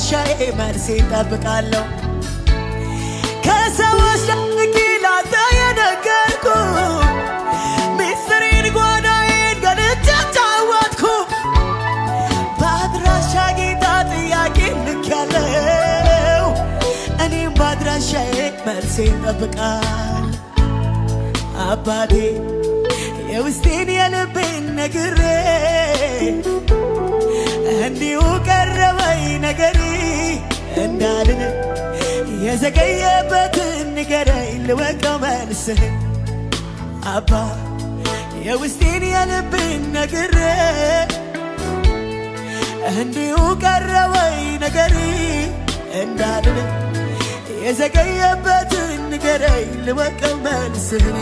በአድራሻዬ መልሴ እጠብቃለሁ። ከሰዎች ደብቄ ላንተ የነገርኩ፣ ሚስጥሬን ጓዳዬን ገልጬ አጫወትኩ። በአድራሻ ጌታ ጥያቄ ልኬያለሁ፣ እኔም በአድራሻዬ መልሴ እጠብቃለሁ። አባቴ የውስጤን የልቤን ነግሬ እንዲሁ ቀረ ወይ ነገሬ እንዳልን፣ የዘገየበትን ንገረኝ ልወቀው መልስህን። አባ የውስጤን የልቤን ነግሬ እንዲሁ ቀረ ወይ ነገሬ እንዳልን፣ የዘገየበትን ንገረኝ ልወቀው መልስህን።